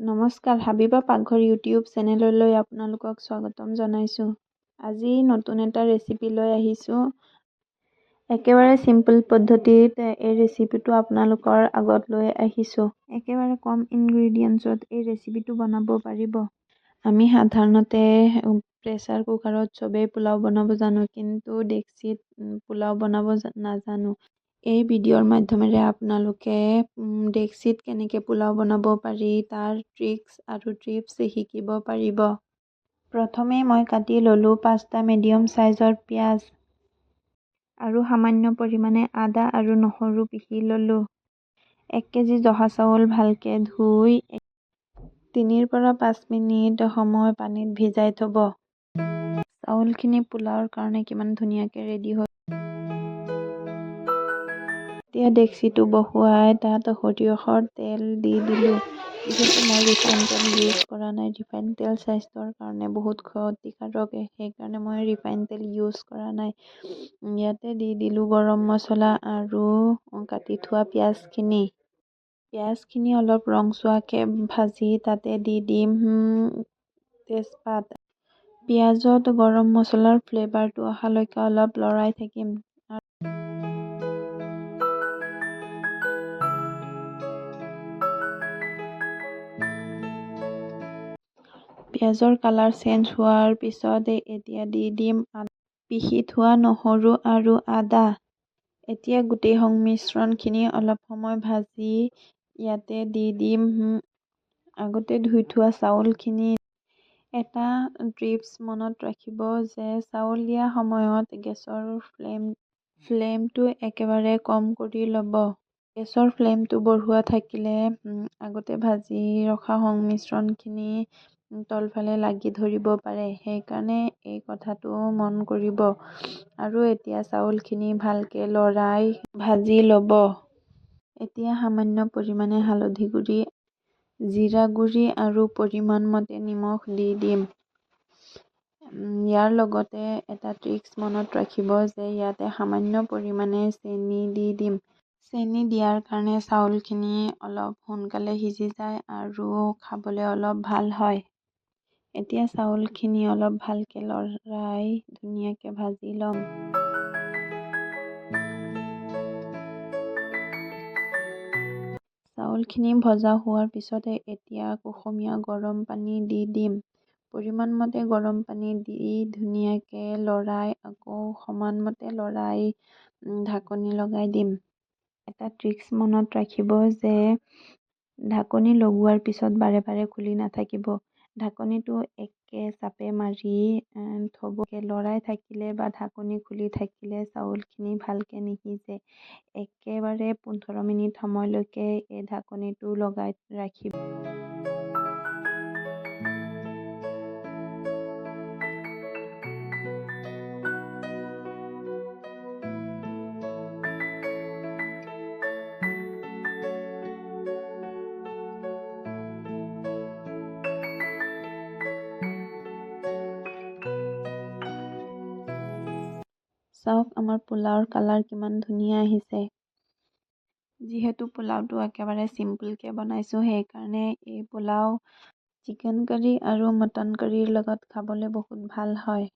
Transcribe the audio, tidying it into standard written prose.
নমস্কাৰ, হাবিবা পাকঘৰ ইউটিউব চেনেললৈ আপোনালোকক স্বাগতম জনাইছোঁ। আজি নতুন এটা ৰেচিপি লৈ আহিছোঁ। একেবাৰে চিম্পল পদ্ধতিত এই ৰেচিপিটো আপোনালোকৰ আগত লৈ আহিছোঁ। একেবাৰে কম ইনগ্ৰিডিয়েণ্টছত এই ৰেচিপিটো বনাব পাৰিব। আমি সাধাৰণতে প্ৰেছাৰ কুকাৰত চবেই পোলাও বনাব জানো, কিন্তু ডেক্সিত পোলাও বনাব নাজানো। এই ভিডিঅ'ৰ মাধ্যমেৰে আপোনালোকে ডেক্সিত কেনেকৈ পোলাও বনাব পাৰি তাৰ ট্ৰিক্স আৰু টিপছ শিকিব পাৰিব। প্ৰথমে মই কাটি ল'লোঁ 5টা মিডিয়াম চাইজৰ পিঁয়াজ আৰু সামান্য পৰিমাণে আদা আৰু নহৰু পিহি ল'লোঁ। 1 কেজি জহা চাউল ভালকৈ ধুই 3ৰ পৰা 5 মিনিট সময় পানীত ভিজাই থ'ব। চাউলখিনি পোলাওৰ কাৰণে কিমান ধুনীয়াকৈ ৰেডি হৈ। এতিয়া ডেক্সিটো বহুৱাই তাত সৰিয়হৰ তেল দি দিলোঁ। যিহেতু মই ৰিফাইন তেল ইউজ কৰা নাই, ৰিফাইন তেল স্বাস্থ্যৰ কাৰণে বহুত ক্ষতিকাৰক, সেইকাৰণে মই ৰিফাইন তেল ইউজ কৰা নাই। ইয়াতে দি দিলোঁ গৰম মছলা আৰু কাটি থোৱা পিঁয়াজখিনি। পিঁয়াজখিনি অলপ ৰংচোৱাকৈ ভাজি তাতে দি দিম তেজপাত। পিঁয়াজত গৰম মছলাৰ ফ্লেভাৰটো অহালৈকে অলপ লৰাই থাকিম। পিঁয়াজৰ কালাৰ চেঞ্জ হোৱাৰ পিছত এতিয়া দি দিম পিহি থোৱা নহৰু আৰু আদা। এতিয়া গোটেই সংমিশ্ৰণখিনি অলপ সময় ভাজি ইয়াতে দি দিম আগতে ধুই থোৱা চাউলখিনি। এটা টিপছ মনত ৰাখিব যে চাউল দিয়া সময়ত গেছৰ ফ্লেমটো একেবাৰে কম কৰি ল'ব। গেছৰ ফ্লেমটো বঢ়োৱা থাকিলে আগতে ভাজি ৰখা সংমিশ্ৰণখিনি তলফালে লাগি ধৰিব পাৰে, সেইকাৰণে এই কথাটো মন কৰিব। আৰু এতিয়া চাউলখিনি ভালকৈ লৰাই ভাজি ল'ব। এতিয়া সামান্য পৰিমাণে হালধি গুড়ি, জিৰা গুড়ি আৰু পৰিমাণ মতে নিমখ দি দিম। ইয়াৰ লগতে এটা ট্ৰিক্স মনত ৰাখিব যে ইয়াতে সামান্য পৰিমাণে চেনি দি দিম। চেনি দিয়াৰ কাৰণে চাউলখিনি অলপ সোনকালে সিজি যায় আৰু খাবলৈ অলপ ভাল হয়। এতিয়া চাউলখিনি অলপ ভালকৈ লৰাই ধুনীয়াকৈ ভাজি ল'ম। চাউলখিনি ভজা হোৱাৰ পিছতে এতিয়া কুহুমীয়া গৰম পানী দি দিম। পৰিমাণ মতে গৰম পানী দি ধুনীয়াকৈ লৰাই আকৌ সমানমতে লৰাই ঢাকনি লগাই দিম। এটা ট্ৰিক্স মনত ৰাখিব যে ঢাকনি লগোৱাৰ পিছত বাৰে বাৰে খুলি নাথাকিব। ঢাকনিটো একে চাপে মাৰি থ'ব। লৰাই থাকিলে বা ঢাকনি খুলি থাকিলে চাউলখিনি ভালকৈ নিসিজে। একেবাৰে 15 মিনিট সময়লৈকে এই ঢাকনিটো লগাই ৰাখিব। চাওক আমাৰ পোলাওৰ কালাৰ কিমান ধুনীয়া আহিছে। যিহেতু পোলাওটো একেবাৰে চিম্পলকৈ বনাইছোঁ, সেইকাৰণে এই পোলাও চিকেন কাৰী আৰু মটন কাৰীৰ লগত খাবলৈ বহুত ভাল হয়।